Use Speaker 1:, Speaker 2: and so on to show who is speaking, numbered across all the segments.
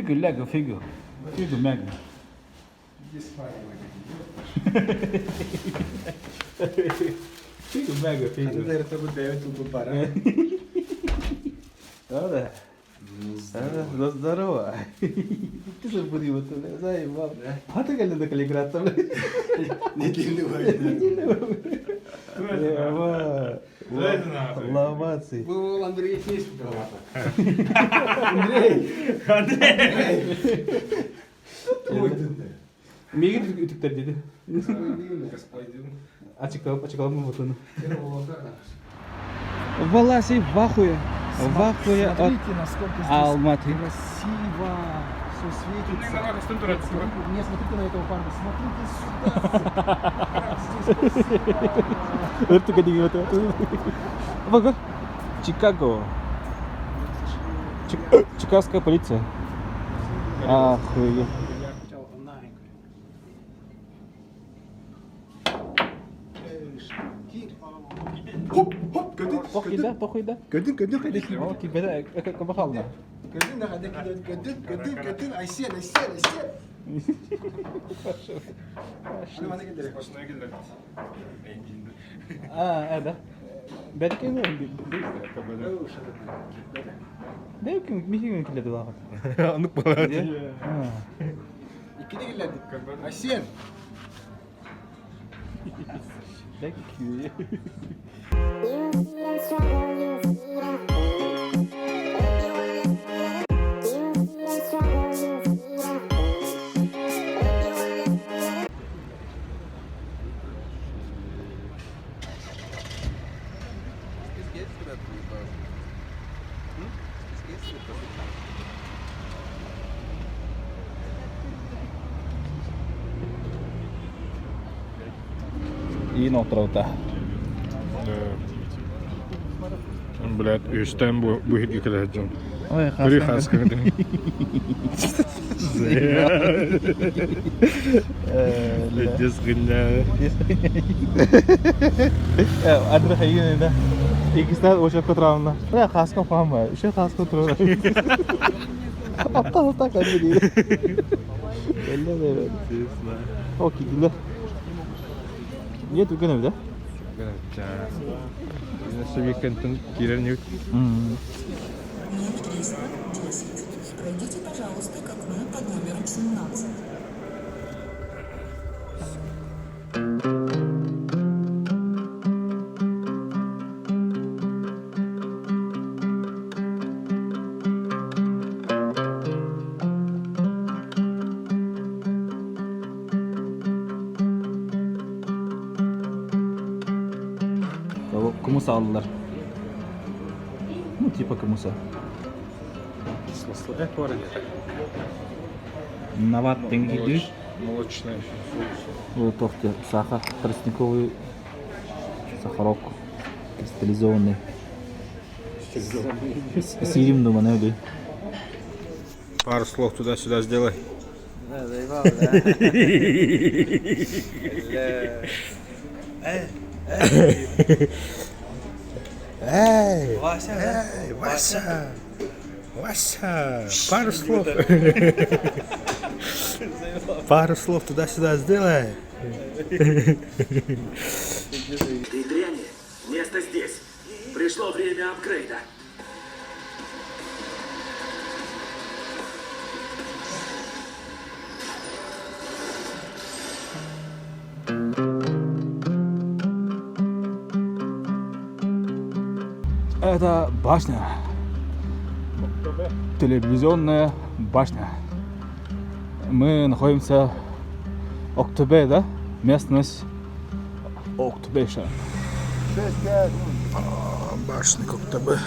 Speaker 1: Фигу лего фигу. Фигу мегу. Фигу мегу фигу.
Speaker 2: Ханна эрэ бу бэйэбит тылбыт баара.
Speaker 1: Да, да. Здорово. Ты же будешь заебал. А ты кэллэ да каллиграфта.
Speaker 2: Неделю
Speaker 1: Ловации.
Speaker 2: Был Андрей есть Андрей!
Speaker 1: Андрей! Мигин үтүктэр диди. Ачыкалап, ачыкалап мутуну. Валаси в ахуе. В ахуе от
Speaker 3: Смотрите, насколько здесь
Speaker 1: Алматы.
Speaker 3: красиво все светится. Не, смотрите на этого парня, смотрите сюда. Как здесь красиво.
Speaker 1: Өртүкө деген өтө. Бага. Чикаго. Чикагская полиция. Охуеть.
Speaker 2: Хоп, хоп, көтүн,
Speaker 1: Тохуйда, тохуйда.
Speaker 2: көтүн, көтүн, хайда
Speaker 1: О, кибеде, кабы хална.
Speaker 2: Көтүн, хайда көтүн, көтүн, көтүн, Айсен, Айсен, Айсен.
Speaker 1: А, да. Бәлки Бәлки михин килде лагы.
Speaker 2: Аннык буолар. Иккини киллэрдик. Айсен.
Speaker 1: Бәлки.
Speaker 4: You see them struggle, you see them fail. If you wanna you see them struggle, you see them fail. If you wanna
Speaker 1: Иин отураута.
Speaker 5: Блядь, үстэн бу бу хирге кэлэ сылдьан.
Speaker 1: Ой,
Speaker 5: Көрүй хас кыгытын. Ледес гынна.
Speaker 1: Андрей хайын да. Икистен очеркке турамна. Бля, хаска фама. Үше хаска турар. Апта апта кәдімгі дейді. Әллә бәрі. О, киділер. Не түрген әбді?
Speaker 5: Субъектін кирер не
Speaker 1: Мм.
Speaker 6: 0310. Пройдите, пожалуйста, к окну под номером 17.
Speaker 1: Кумыс алдылар. Ну, типа кумыса. Нават теңгиди.
Speaker 5: Молочная
Speaker 1: Вот тофте сахар, тростниковый сахарок кристаллизованный. Сирим думаю, не
Speaker 5: Пару слов туда-сюда сделай. Эй, Вася, эй, Вася, Вася, пару слов. Пару слов туда-сюда сделай.
Speaker 7: Ты дряни, место здесь. Пришло время апгрейда.
Speaker 1: Это башня. Телевизионная башня. Мы находимся в Актобе, да? Местность Актобеша.
Speaker 5: Башня Коктебе.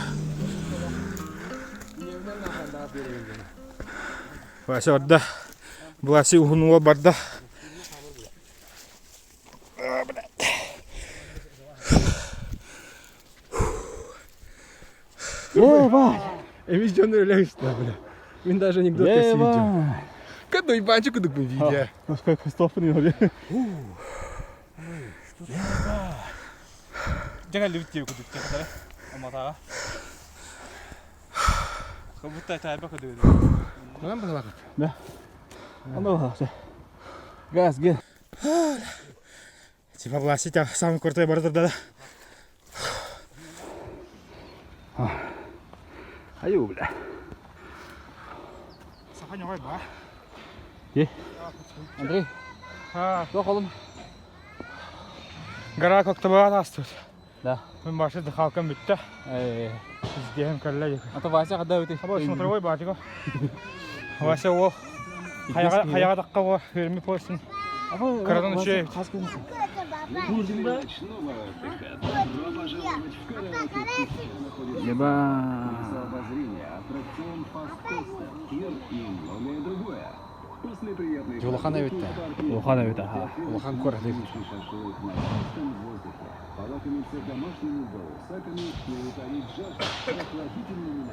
Speaker 5: Вася барда. Власи уһунуга барда.
Speaker 1: Ебать!
Speaker 2: Эмис дьон өлөйстө, бля. Мин даже анекдот
Speaker 1: Ебать!
Speaker 2: Кадой банчик кудук бу видео.
Speaker 1: Как Христофор не Жаңа лифт деп күдік тек Аматаға. Как будто тайба күдік.
Speaker 2: Манан быһалаахыт.
Speaker 1: Да. Оно быһалаах. Газ, гел.
Speaker 2: Типа власти самый крутой бардыр да.
Speaker 1: Айуу, бля.
Speaker 2: Саха ньоҕой ба.
Speaker 1: Де. Андрей. Туох олум?
Speaker 2: Гора Коктебаҕа астыбыт.
Speaker 1: Да.
Speaker 2: Мин башы дыхалкам бүттэ. Издиһэн кэллэ.
Speaker 1: А то Вася когда өтө?
Speaker 2: Аба смотровой батиго. Вася ол хаяга хаяга такка го өрмү посын. Карадан үчей.
Speaker 1: Еба.
Speaker 3: Улахан эбит да.
Speaker 1: Улахан эбит аха.
Speaker 3: Улахан куорат эбит.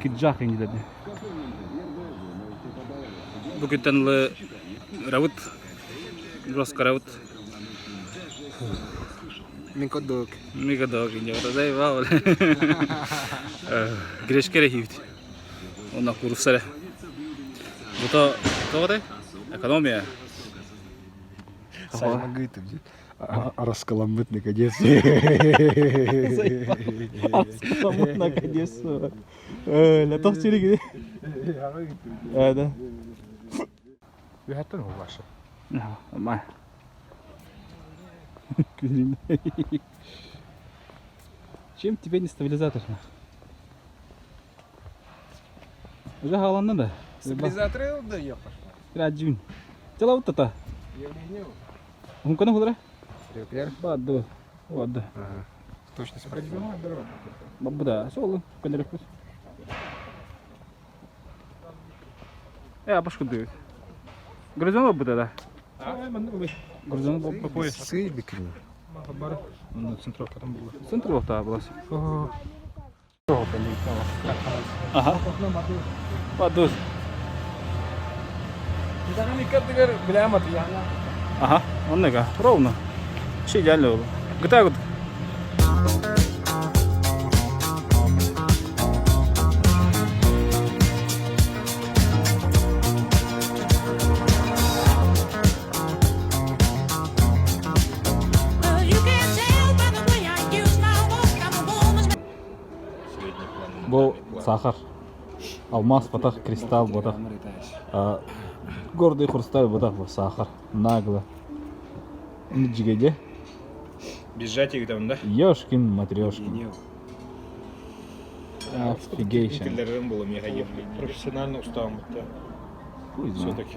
Speaker 1: Киджах инде.
Speaker 8: Бу күнтэн ыла ырабыт, роскарабыт.
Speaker 3: Мин коддук.
Speaker 8: Мигадок инде заебал. Грешке эрэ Онно курса эрэ. Бута тоҕо Экономия.
Speaker 3: Раскаламмыт наконец.
Speaker 1: Раскаламмыт наконец. Ля тох чирик. Да.
Speaker 5: Үһэттэн улашы.
Speaker 1: Ма. Чем тебе не стабилизатор? Уже хааланна да.
Speaker 2: Стабилизаторы да ехал.
Speaker 1: Раджун. Чала вот это. Хункана худра? Бадду. Бадду.
Speaker 3: Точно смотри.
Speaker 1: Бабуда. Сол, көнөрөкпүт. Э, башка дүйт. Грызон бабуда да. Грызон бабуда.
Speaker 3: Сый бикини.
Speaker 5: Центровка там была.
Speaker 1: Центр болта булас. Ага. Бадду. Ага, оннуга, ровно. Вообще идеально было. Гыта гыт.
Speaker 6: Well, you can tell by the way I use my walk. I'm a woman's
Speaker 1: Бу сахар. Алмаз батах, кристалл батах. Гордый хрусталь батах бу сахар. Нагло. Нджигэде.
Speaker 5: Бежать их там, да?
Speaker 1: Ёшкин матрешкин. Офигейшн.
Speaker 5: Киллерым было мега Профессионально устал да.
Speaker 1: Хуй знает.
Speaker 5: Все-таки.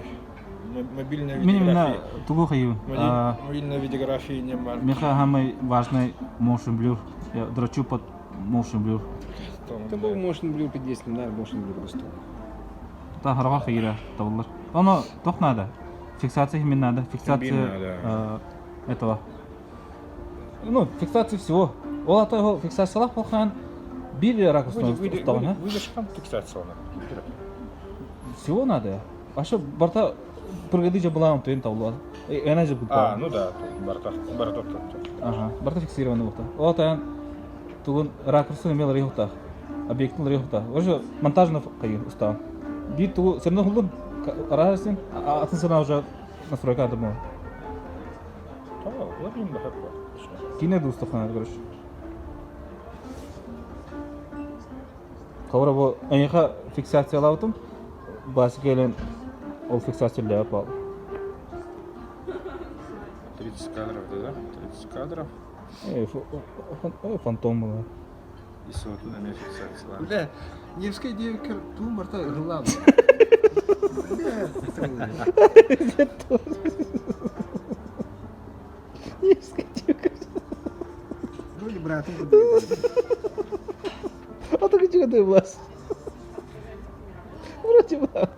Speaker 5: Мобильная
Speaker 1: Мен именно
Speaker 5: видеография.
Speaker 1: тугу хаю.
Speaker 5: Мобильная видеография не марки.
Speaker 1: Меха самый важный motion blur. Я дрочу под motion blur.
Speaker 3: Это был motion blur 50, не надо motion blur густой.
Speaker 1: Та харага хайра табылар. Оно тох надо. Фиксация именно надо. Фиксация
Speaker 5: Именно, да.
Speaker 1: этого. Ну, фиксация всего. Ол ата его фиксациялап болған бир ракурстан ұстаған, а?
Speaker 5: Выдержкам фиксация
Speaker 1: Всего надо. А что, барта прыгады же была, он туен табылар. Она же
Speaker 5: А, ну да, барта, барта.
Speaker 1: Ага, барта фиксированный болта. Ол ата тугун ракурсын имел рейхта. Объектын рейхта. Уже монтажно кайын устан. Бир тугу сен хулдун арасын, атын сена уже настройка адамы. Кине дустахана, короче. Хабара бу айха фиксациялабытым. Басы келен ол фиксациялап ал.
Speaker 5: 30 кадров, да? 30 кадров.
Speaker 1: Э, фантом было.
Speaker 5: И соту на меня фиксация.
Speaker 3: Бля, Невская девка тумарта главное. Бля,
Speaker 1: Невская девка.
Speaker 3: Вроде брат.
Speaker 1: А так чего ты влас? Вроде брат.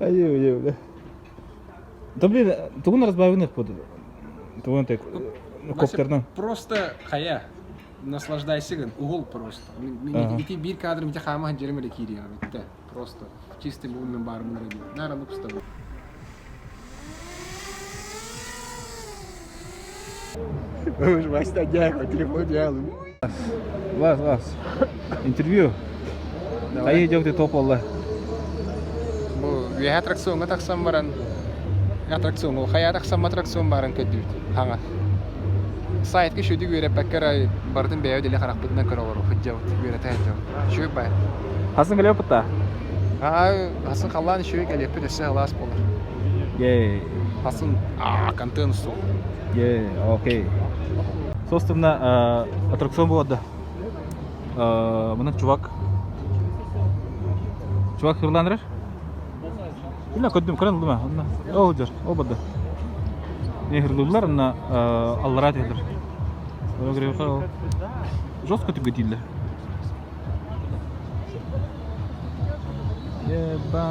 Speaker 1: Айы, айы, бля. Да блин, тугун разбавленных под. Тугун так коптерна.
Speaker 3: Просто хая. Наслаждайся, угол просто. Ити бир кадр мите хама ханжерим эле кири Просто чистый бу мен барымын ради. Нара ну пусто. Вася, телефон делал.
Speaker 1: Лас, лас. Интервью. Хайы дьок топ болла.
Speaker 3: Бу үөһэ аттракциоҥҥа тахсан баран аттракциоҥҥа хайа тахсан аттракцион баарын көрдүбүт хаҥа. Сайтка үчүгүйдүк үөрэппэккэ эрэ барытын бэйэбит илэ харахпытынан көрө олору сылдьабыт, үөрэтэ сылдьабыт. Үчүгэй баай.
Speaker 1: Хасын кэлиэп бутта?
Speaker 3: Аа, хасын халлаан үчүгэй кэлиэппит өссө халаас буолар.
Speaker 1: Е.
Speaker 3: Хасын аа контент суох.
Speaker 1: Е, окей. Собственно, аттракцион болады. Мына чувак. Чувак хырланырар. Биле көддүм, көрөн ылдым онно. Ол жер, ол бады. Не хырлуулар, онно аллара тиһэлэр. Жестко түгэтииллэр. Еба.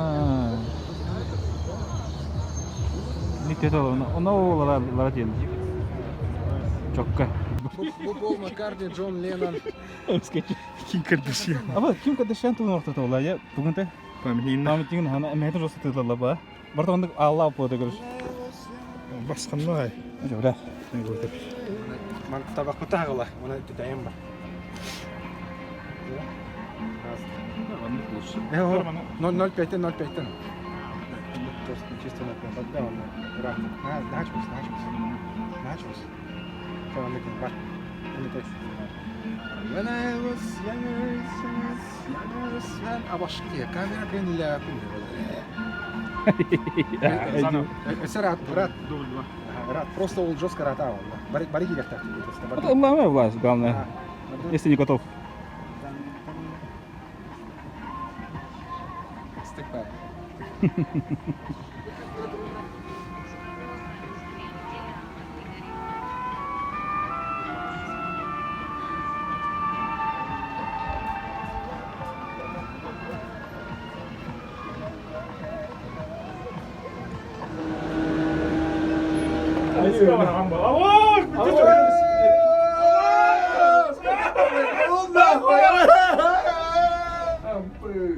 Speaker 1: Никте онно лара тиэллэр. Чокка.
Speaker 3: Бу Пол Маккартни, Джон Леннон.
Speaker 5: Ким Кардашьян.
Speaker 1: Аба Ким Кардашьян тугун ортото була я тугунте
Speaker 5: Памятник.
Speaker 1: Памятнигин хана эмэхэтин жосту тыылалла ба. Барта оннук аалла аппуота көрүш.
Speaker 5: Басқаннай.
Speaker 1: Бля.
Speaker 2: Табақпыта ағыла, оны түтәйім бар.
Speaker 3: Ноль пятен, ноль пятен. Чисто на пять. Да, он рад. Начался, начался. Начался. When I was younger, younger, young, Абашки, камера кэнилэ Рад, рад, рад. Просто ол жестко рата ол. Бары кирехтер.
Speaker 1: Главное власть, главное. Если не готов.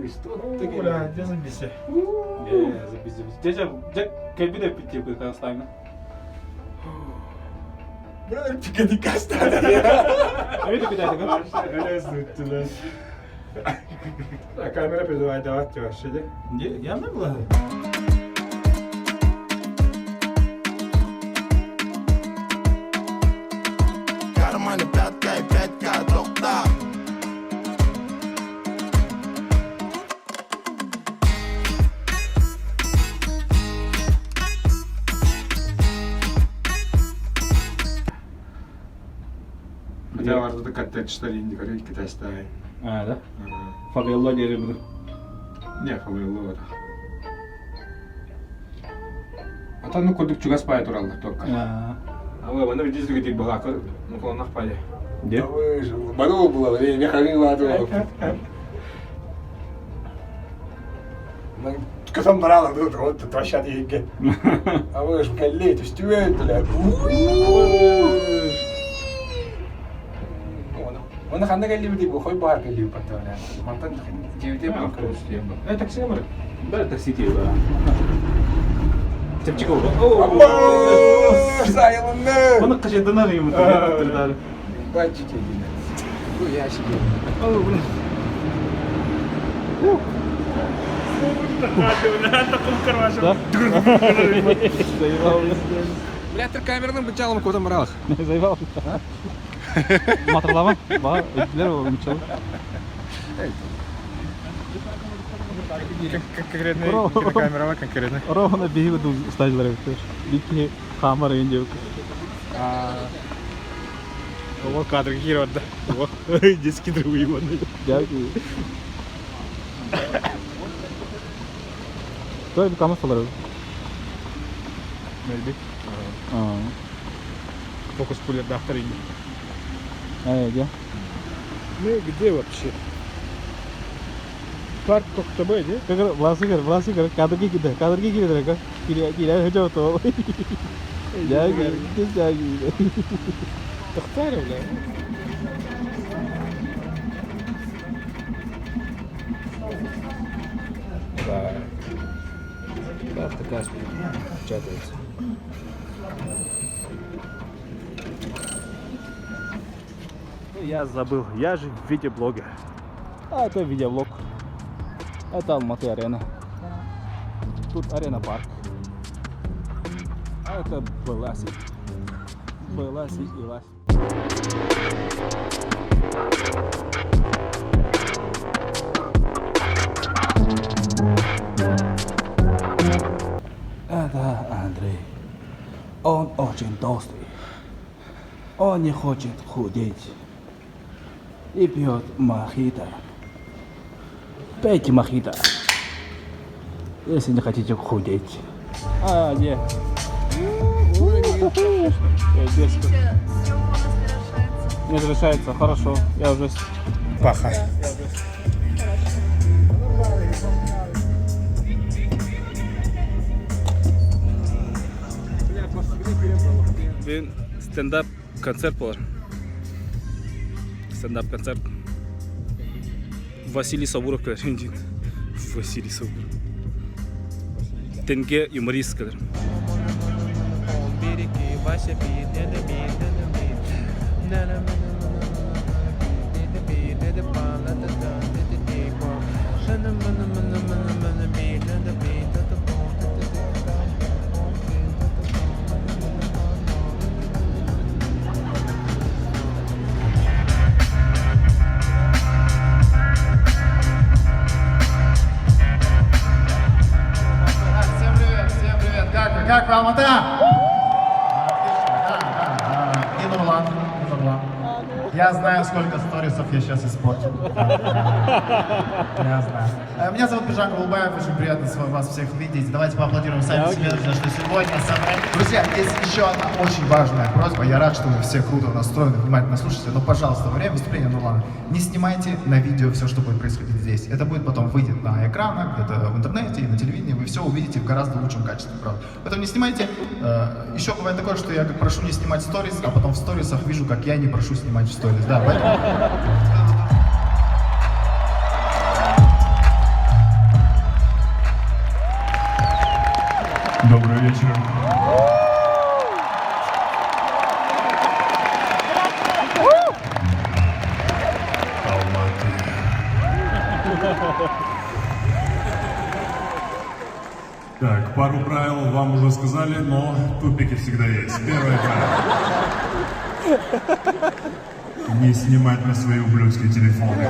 Speaker 3: Стык
Speaker 5: Бля, где забейся?
Speaker 1: Дядя, дядя, кэлбит эппит Казахстаҥҥа.
Speaker 5: Бля, пикати кастан.
Speaker 1: Эбит эппит
Speaker 5: А камера призывает давать вообще, да?
Speaker 1: Я не была.
Speaker 9: Кармане пятка и пятка, тоқта.
Speaker 5: Хотя варда коттедж инди көрө китайстай.
Speaker 1: А, да? Фавелла диэри буду.
Speaker 5: Не, фавелла вот. Ата ну курдук чугас пай тураллар только. А вы, мана видите, где была, ну колонах пали.
Speaker 1: Где?
Speaker 3: Бару было время, харила
Speaker 5: Касан барала, вот твощат еге. А вы ж коллеги, түстүбөт, бля.
Speaker 3: Оны ханна кэллибит бу хой баар кэллибит баттаа. Мантан дьиэбитэ
Speaker 1: Э, такси бар. Бәрі такси тие бар. Чепчик ол.
Speaker 3: Сайылынны.
Speaker 1: Оны қажетінар ем.
Speaker 3: Бачите дина. Бу я себе.
Speaker 1: Да? Заебал.
Speaker 3: Бля, тыр камераның бычалым котан баралых.
Speaker 1: Заебал. Матырлама. Ба, өйткілер ол мычал.
Speaker 5: Конкретно кинокамера, конкретно.
Speaker 1: Ровно биһиги ду стадиялар өттөр. Бики камера инде.
Speaker 5: Вот кадры какие вот, да. Детский другой вот.
Speaker 1: Той бу камера салар.
Speaker 5: Мельби.
Speaker 1: Аа.
Speaker 5: Фокус пулер да, вторые.
Speaker 1: Э, где?
Speaker 5: Мы где вообще? Парк Коктебе, где?
Speaker 1: Как власыгар, власыгар, кадрги киде, кадрги киде ка. Кире кире хожо то. Я кире, я кире.
Speaker 5: Тахтари, бля.
Speaker 3: Да. Карта Каспий. Печатается.
Speaker 1: Я забыл, я же видеоблогер. А это видеоблог. Это Алматы арена. Тут арена парк. А это Беласи. Беласи и Ласи. Это Андрей. Он очень толстый. Он не хочет худеть. И пьет мохито. Пейте мохито. Если не хотите худеть. А, не. Не разрешается, хорошо. Я уже...
Speaker 2: Паха.
Speaker 8: Бүгүн стендап концерт буолар. Стендап концерт. Василий Сабуров кэлэр диэн. Василий Сабуров. Тенге юморист кэлэр.
Speaker 10: Всем привет, всем привет. Как вы? Как вы, Алмата? Отлично, да, да, да. И Нурлан, и Нурлан. Я знаю, сколько сторисов я сейчас испортил. Я знаю. Меня зовут Бижан Кулбаев, очень приятно с вас всех видеть. Давайте поаплодируем сами себе, за что сегодня собрали. Друзья, есть еще одна очень важная просьба. Я рад, что вы все круто настроены, внимательно слушаете, но, пожалуйста, во время выступления Нурлана не снимайте на видео все, что будет происходить здесь. Это будет потом выйдет на экранах, где-то в интернете и на телевидении, вы все увидите в гораздо лучшем качестве, правда. Поэтому не снимайте. Еще бывает такое, что я прошу не снимать сторис, а потом в сторисах вижу, как я не прошу снимать в сторис. Да, поэтому...
Speaker 11: Добрый вечер. Алматы. Так, пару правил вам уже сказали, но тупики всегда есть. Первое правило. Не снимать на свои ублюдские телефоны.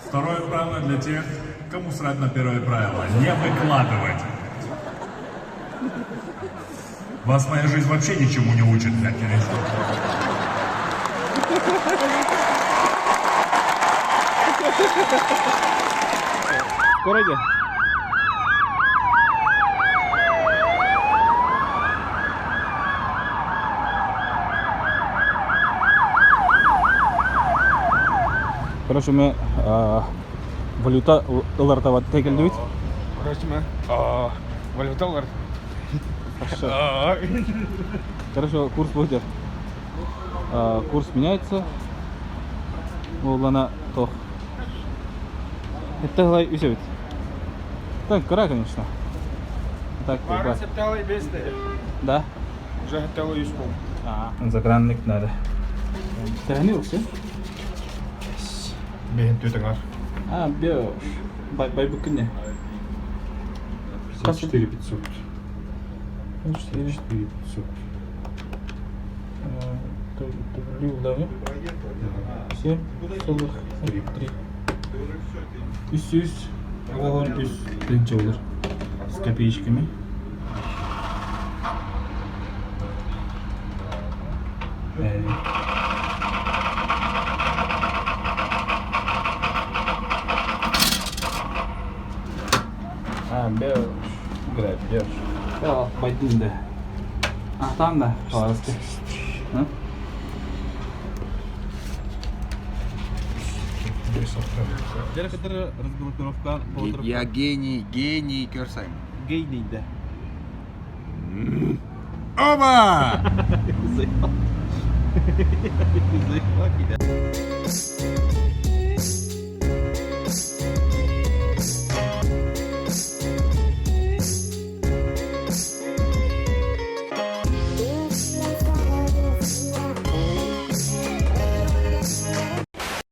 Speaker 11: Второе правило для тех, кому срать на первое правило. Не выкладывать. Вас моя жизнь вообще ничему не учит, блядь, или что?
Speaker 1: Короче. Короче, мы валюта ылартабат текелдибит.
Speaker 5: Короче, мы валюта ылар.
Speaker 1: Хорошо. Короче, курс будет. Курс меняется. Олана тох. Это глай үсебит. Так, кыра, конечно. Так,
Speaker 5: Бары септалы бесте.
Speaker 1: Да.
Speaker 5: Уже хотела юспол.
Speaker 1: Загранник надо. Тәһәни уксы?
Speaker 5: Бейін төтің
Speaker 1: А, бе. Бай бай бүкіне.
Speaker 5: 54 500.
Speaker 1: 4
Speaker 5: 500.
Speaker 1: Да, 7,3. Үс үс. Он үс. Тынча olur. С копеечками. Э. А, беш. Грабеж. Да, байдын да. А, там да. Пожалуйста. А? Разблокировка
Speaker 3: Я гений, гений Керсайм.
Speaker 1: Гений, да.
Speaker 3: Оба!
Speaker 1: Заебал. Заебал.